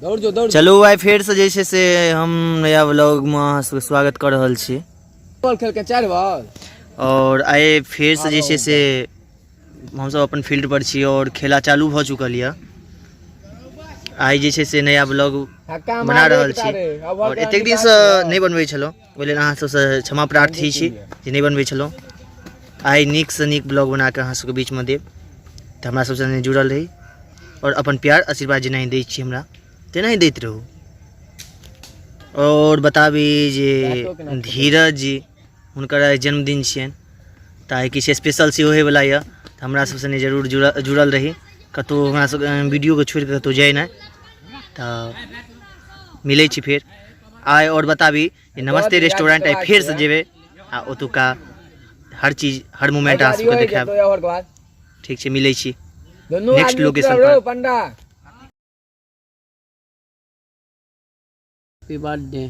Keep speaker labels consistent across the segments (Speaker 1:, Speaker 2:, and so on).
Speaker 1: दौड़ जो दौड़।
Speaker 2: चलू आइ फेरसँ जे छै से हम नया ब्लॉगमे अहाँ सबके स्वागत कऽ रहल छी।
Speaker 1: बॉल खेल के 4 बॉल।
Speaker 2: और आइ फेरसँ जे छै से हमसब अपन फील्ड पर छी और खेला चालू भऽ चुकल यऽ। आइ जे छै से नया ब्लॉग बना रहल छी और एतेक दिनसँ नहि बनबै छलहुँ, ओहि लेल अहाँ सबसँ क्षमा प्रार्थी छी जे नहि बनबै छलहुँ। आइ नीकसँ नीक ब्लॉग बनाकऽ अहाँ सबके बीचमे देब, तऽ हमरा सबसँ जुड़ल रही और अपन प्यार आशीर्वाद जेनाही दै छी हमरा तेनाही दैत रहू। और बताबी जे धीरज जी हुनकर आइ जन्मदिन छियनि, तऽ आइ किछु स्पेशल सेहो होइवला यऽ, तऽ हमरा सब सङ्गे जरूर जुड़ल रही। कतहु हमरा सब वीडियोके छोड़िकऽ कतहु जाइ नहि, तऽ मिलै छी फेर आइ। और बताबी जे नमस्ते रेस्टोरेंट आइ फेरसँ जेबै आ ओतुका हर चीज हर मोमेंट अहाँ सबके देखायब। ठीक छै, मिलै छी नेक्स्ट लोकेशन पर।
Speaker 1: Happy birthday.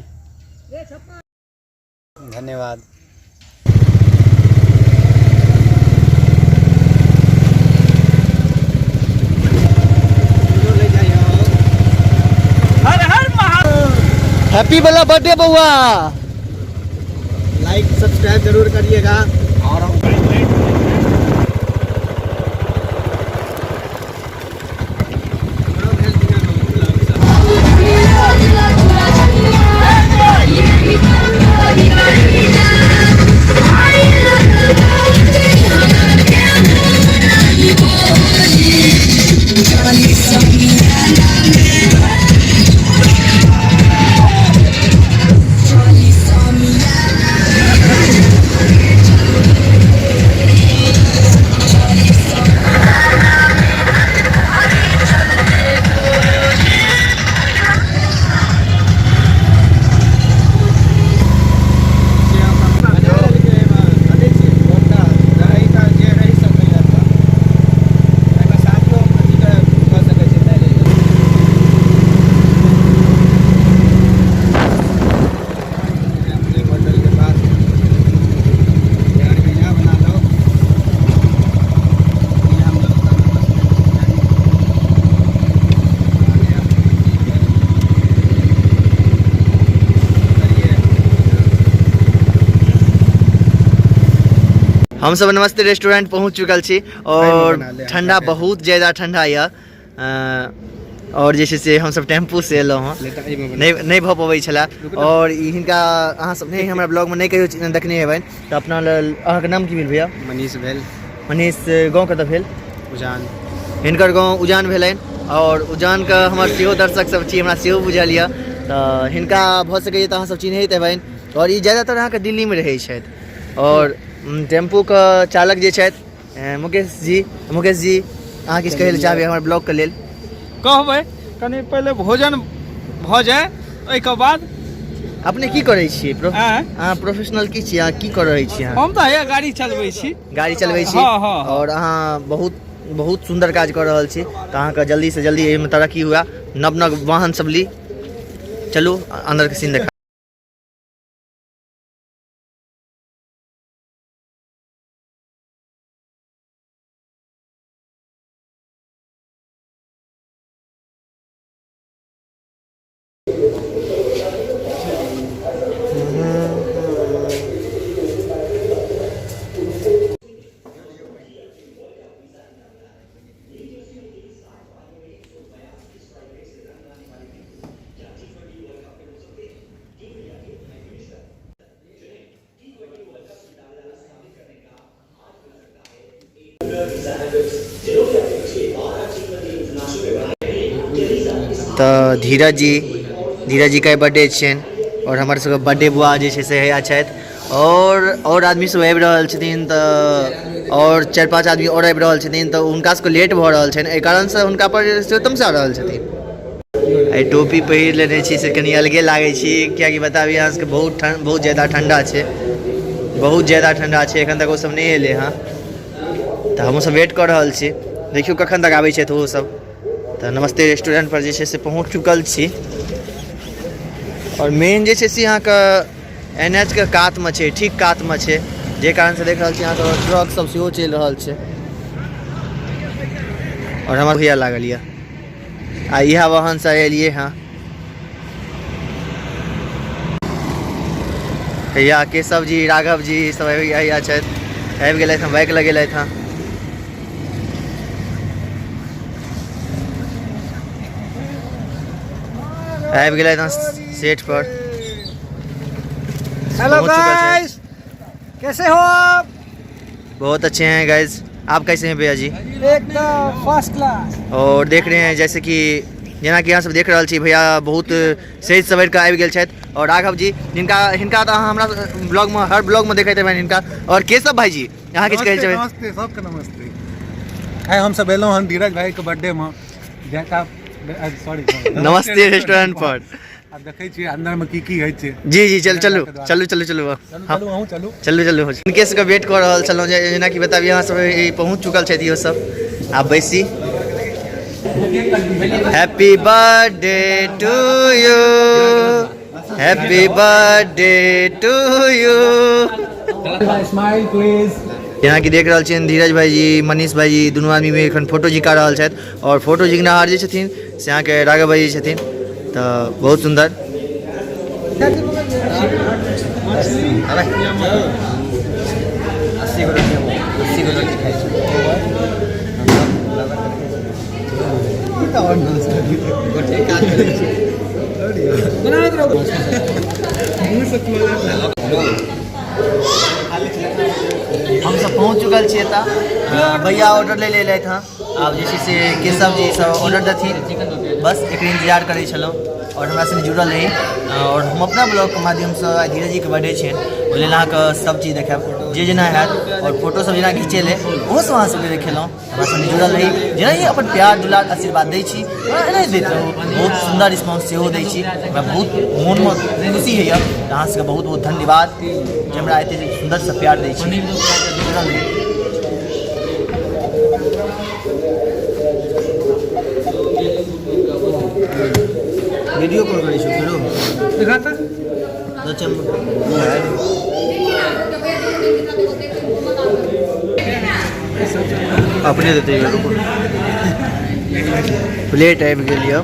Speaker 3: धन्यवाद।
Speaker 2: हैप्पी वाला बर्थडे बउआ,
Speaker 3: लाइक सब्सक्राइब जरूर करिएगा। और
Speaker 2: हम सब नमस्ते रेस्टोरेंट पहुंच चुकल छी और ठंडा बहुत ज्यादा ठंडा यऽ। और जे छै से हमसब टेम्पू से एलहुँ हँ, नहि भऽ पबै छलै। और ई हिनका अहाँ सब नहि हमरा ब्लॉगमे नहि कहियो देखने हेबनि, तऽ अपना लेल अहाँके नाम की भेल भैया?
Speaker 3: मनीष भेल।
Speaker 2: मनीष, गाँव कतऽ भेल?
Speaker 3: उजान।
Speaker 2: हिनकर गाँव उजान भेलनि और उजानके हमर सेहो दर्शक सब छी, हमरा सेहो बुझल यऽ। तऽ हिनका भऽ सकैए तऽ अहाँ सब चिन्हैत हेबनि। और ई ज्यादातर अहाँके दिल्लीमे रहै छथि। और टेम्पूके चालक जे छथि मुकेश जी, मुकेश जी अहाँ किछु कहै लए चाहबै हमर ब्लॉगके लेल?
Speaker 4: कहबै कनि पहिले भोजन भऽ जाय ओहिके बाद।
Speaker 2: अपने की करै छियै? अहाँ प्रोफेशनल की छियै? अहाँ की कऽ रहल छियै?
Speaker 4: हम तऽ हैया गाड़ी चलबै छी।
Speaker 2: गाड़ी चलबै छी?
Speaker 4: हँ, हँ, हँ।
Speaker 2: और अहाँ बहुत बहुत सुन्दर काज कऽ रहल छी, तऽ अहाँके जल्दीसँ जल्दी एहिमे तरक्की हुए, नव नव वाहन सब ली। चलू अन्दरके सीन देखा। तऽ धीरज जी के बर्थडे छियनि और हमर सबके बर्थडे बौआ जे छै से हैया छथि। और आदमी सब आबि रहल छथिन, तऽ और 4-5 आदमी और आबि रहल छथिन, तऽ हुनका सबके लेट भऽ रहल छनि, एहि कारणसँ हुनका पर सेहो तमसा रहल छथिन। एहि टोपी पहिर लेने छी से कनि अलगे लागै छी, कियाकि बताबी अहाँ सबके बहुत ठण्ड, बहुत ज्यादा ठण्डा छै, बहुत ज्यादा ठण्डा छै। एखन तक ओ सब नहि एलै हँ, तऽ हमहूँ सब वेट कऽ रहल छी, देखियौ कखन तक आबै छथि ओहो सब। तऽ नमस्ते रेस्टोरेंट पर जे छै से पहुँच चुकल छी। और मेन जे छै से अहाँके एन एच के कातमे छै, ठीक कातमे छै, जे कारणसँ देख रहल छी अहाँके ट्रक सब सेहो चलि रहल छै। और हमर भैया लागल यऽ आ इएह वाहनसँ एलियै हँ। हैया केशव जी, राघव जी सब हैया छथि, आबि गेलथि हँ, बाइक लगेलथि हँ। आबि गेलथि हँ सेठ पर।
Speaker 4: हेलो
Speaker 2: पहुंच चुकल छथि।
Speaker 4: गाइस, कैसे हो आप?
Speaker 2: बहुत अच्छे हैं गाइस, आप कैसे हैं भैया जी?
Speaker 4: एकदम फर्स्ट क्लास।
Speaker 2: और देख रहे हैं जैसे कि जेनाकि अहाँ सब देख रहल छी, भैया बहुत सज सवरि कऽ आबि गेल छथि। और राघव जी, जिनका हिनका तऽ अहाँ हमरा ब्लॉगमे हर ब्लॉगमे देखैत हेबनि हिनका। और केशव भाईजी, अहाँ किछु कहै चाहबै?
Speaker 5: नमस्ते सबके, नमस्ते। आइ हमसब एलहुँ हन धीरज भाईके बर्थडेमे, जायका सॉरी,
Speaker 2: नमस्ते रेस्टोरेंट पर।
Speaker 5: आब देखै छियै अन्दरमे की की होइ छै।
Speaker 2: जी जी, चल चलू चलू चलू चलू।
Speaker 5: चलू चलू, अहूँ चलू।
Speaker 2: चलू चलू। हिनके सबके वेट कऽ रहल छलहुँ जे जेनाकि बताबी, अहाँ सब ई पहुँच चुकल छथि इहो सब। आब बैसी। Happy birthday to you, happy birthday to you.
Speaker 5: Smile please.
Speaker 2: जेनाकि देख रहल छियनि, धीरज भाईजी, मनीष भाईजी दुनू आदमीमे एखन फोटो झिका रहल छथि। आओर फोटो झिकनाहार जे छथिन से अहाँके राघव भाईजी छथिन। तऽ बहुत सुन्दर। हमसब पहुँच चुकल छियै एतऽ। भैया ऑर्डर लै लेलथि हँ। आब जे छै से केशव जी सब ऑर्डर देथिन, बस एकर इंतजार करै छलहुँ। आओर हमरा संगे जुड़ल रही। आओर हम अपना ब्लॉगके माध्यमसँ आइ धीरज जीके बर्थडे छनि, ओहि लेल अहाँके सब चीज देखायब जे जेना हैत। आओर फोटो सब जेना घिचेलै, ओहो सब अहाँ सबके देखेलहुँ। हमरा संगे जुड़ल रही। जेनाहि अपन प्यार दुलार आशीर्वाद दै छी, एनाहि दैत रहू। बहुत सुन्दर रिस्पॉन्स सेहो दै छी, हमरा बहुत मोनमे खुशी होइए। तऽ अहाँ सबके बहुत बहुत धन्यवाद जे हमरा एतेक सुन्दरसँ प्यार दै छी। जुड़ल रही। वीडियो कॉल करै छी फेरो।
Speaker 4: देखा तऽ।
Speaker 2: अपने देते, रुकू। प्लेट आबि गेल यऽ।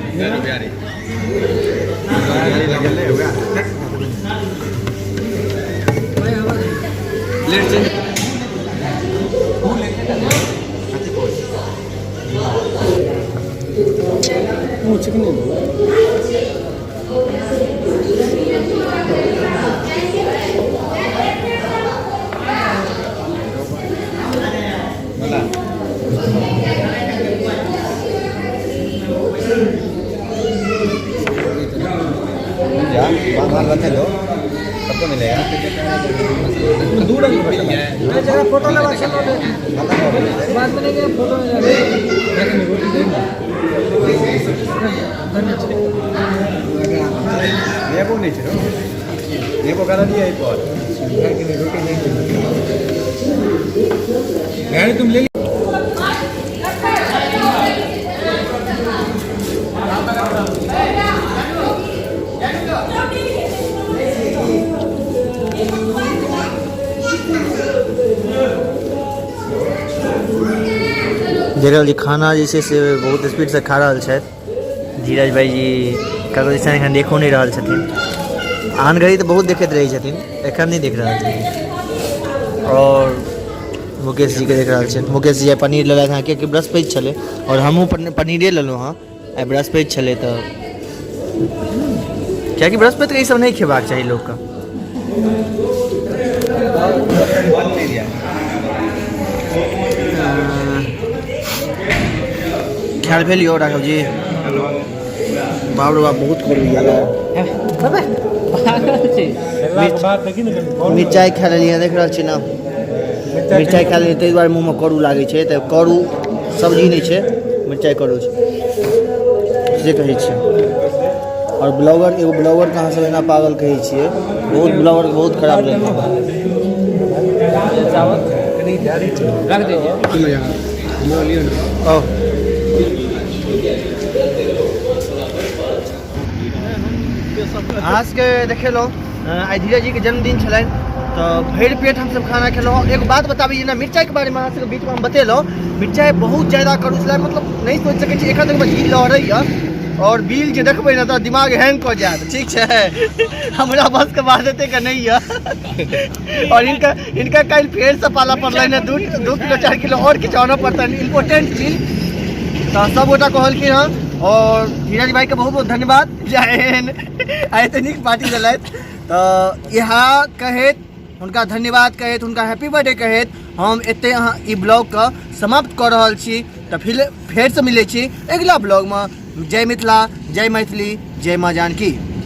Speaker 3: सबको मिलेगा।
Speaker 4: फोटो लेवा, बाद में नहीं, फोटो।
Speaker 3: नेबो नहीं छै, नेबो करा दिया एक और।
Speaker 5: गाड़ी तुम ले।
Speaker 2: देख रहल छी, खाना जे छै से बहुत स्पीडसँ खा रहल छथि धीरज भाईजी। ककरो दिसन एखन देखो नहि रहल छथिन। आन घड़ी तऽ बहुत देखैत रहै छथिन, एखन नहि देख रहल छथिन। आओर मुकेश जीके देख रहल छथि। मुकेश जी आइ पनीर लेलथि हँ, कियाकि बृहस्पति छलै। आओर हमहूँ पनीरे लेलहुँ हँ, आइ बृहस्पति छलै तऽ, कियाकि बृहस्पतिके ईसब नहि खेबाक चाही लोकके। ख्याल भेल यौ राघव जी? बाप रे बाप, बहुत करू। मिरचाइ खा लेलियै, देख रहल छी ने, मिरचाइ खा लेलियै, ताहि दुआरे मुँहमे करू लागै छै। तऽ करू सब्जी नहि छै, मिरचाइ करू छै से कहै छियै। आओर ब्लॉगर, एगो ब्लॉगरके अहाँ सब एना पागल कहै छियै, बहुत ब्लॉगरके बहुत खराब लगै। ओ अहाँ सबके देखेलहुँ, आइ धीरज जीके जन्मदिन छलनि तऽ भरि पेट हमसब खाना खेलहुँ। एगो बात बताबी, जेना मिरचाइके बारेमे अहाँ सबके बीचमे हम बतेलहुँ, मिरचाइ बहुत ज्यादा करू छलै, मतलब नहि सोचि सकै छी। एखन तक हमर जीह लहरैए। आओर बिल जे देखबै ने तऽ दिमाग हैंग कऽ जायत। ठीक छै, हमरा बसके बात एतेक नहि यऽ। आओर हिनका हिनका काल्हि फेरसँ पाला पड़लनि हँ, 2 किलो 4 किलो आओर किछु आनऽ पड़तनि इम्पोर्टेंट चीज। तऽ सबगोटा कहलखिन हँ। आओर धीरज भाइके बहुत बहुत धन्यवाद जे एहन आइ एते नीक पार्टी देलथि। तऽ इएह कहैत हुनका धन्यवाद कहैत, हुनका हैप्पी बर्थडे कहैत हम एते अहाँ ई ब्लॉगके समाप्त कऽ रहल छी। तऽ फेरसँ मिलै छी अगिला ब्लॉगमे। जय मिथिला, जय मैथिली, जय माँ जानकी।